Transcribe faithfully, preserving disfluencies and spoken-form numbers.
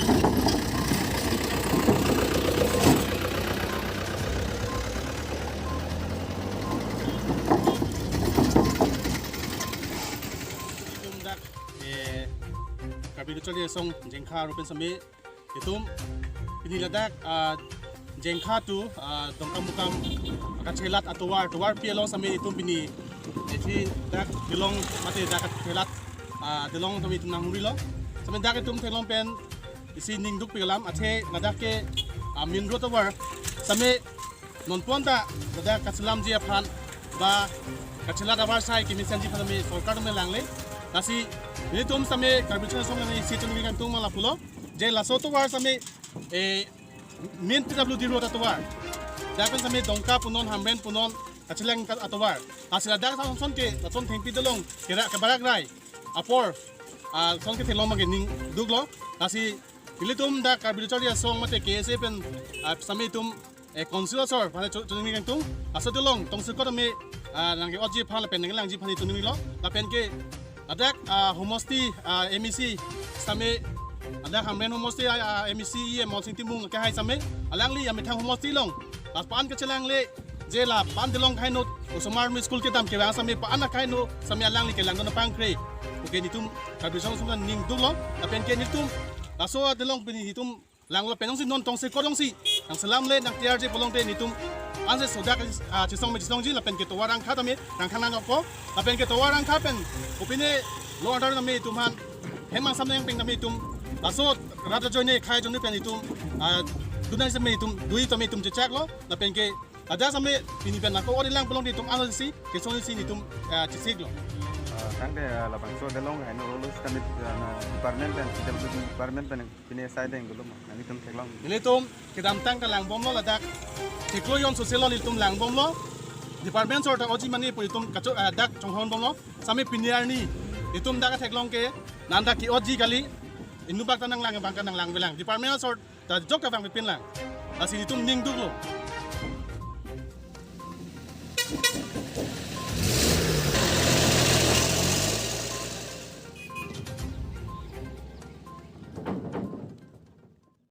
Itum dak, eh, Karbi Lo Charli Asong Jengkha arupen same itum pini ladak, ah, Jengkha to, ah, Dongkamukam kachelat atovar, tovarpi along same itum pini, eh, si dak Dilong mate dak kachelat, ah, Dilong tame itum nanghumrilo. Same dak itum theklong pen isi ning dukpik alam, athe ladak ke, ah, main road atovar same non pon ta ladak kachelamji aphan ba kachelat avarsai kemesenji aphan same sorkar atum langle. Lasi nelitum same Karbi Lo Charli Asong same isi chunwi kangtung ma lapulo je laso atovar same, eh, main P W D road atovar. Dak pen same Dongka punon, Hamren punon kachelang ka atovar. Lasi ladak ason ke lason thengpi Dilong kera kebarak rai apor, ah, ason ke theklong abangke ning duklo. Lasi nelitum dak Karbi Lo Charli Asong mate K S A pen, ah, same itum, eh, council asor aphan chu-, chunwi kangtung. Laso Dilong tongsekot tame, ah, nangke-otji aphan lapen nanglangji aphan chunwilo. Lapen ke ladak, ah, homosti, ah, M A C same, ladak Hamren homosti, ah, ah, M A C E M Molsing Timung kehai same alangli amethang homosti along la pan kachelangle je la pan Dilong kaino osomar mi school kedam kevang same pan akaino same alangli kelangdun apangkre. Oke, nelitum Karbi Lo Charli Asong ning duklo. Lapen ke nelitum laso Dilong pini nelitum langlo pen jongsi non tongsekot jongsi nangselamle nangtiyarji pulote nelitum anse sodak, ah, chesong me chesongji lapen ke tovar angkha tame nangkhang nangpo. Lapen ke tovar angkha pen kopine lo order tame itum aphan hemang samnang peng tame itum laso rat ajoine khei ajoine pen itum, ah, dunai same itum dui tame itum chechaklo. Lapen ke ladak same pini pen ako ori lang pulote itum ansi kesongsi nelitum, ah, chesiklo. Ah, tangte, ah, labangso Dilong kaino rolo sitame, ah, department pen, P W D department pen pine sai deng dolo ma, nanglitum theklong. Nelitum kedamtang ta langbomlo ladak. Theklo jon soselo nelitum langbomlo. Department asor ta oji mani pu itum kacho, ah, dak chonghonbomlo. Same pini arni itum dak theklong ke nanda ke-otji kali. Inut bak ta nanglang abang ke nanglangvelang. Department asor ta jok kevang pipin lang. Lasi nelitum ning duklo.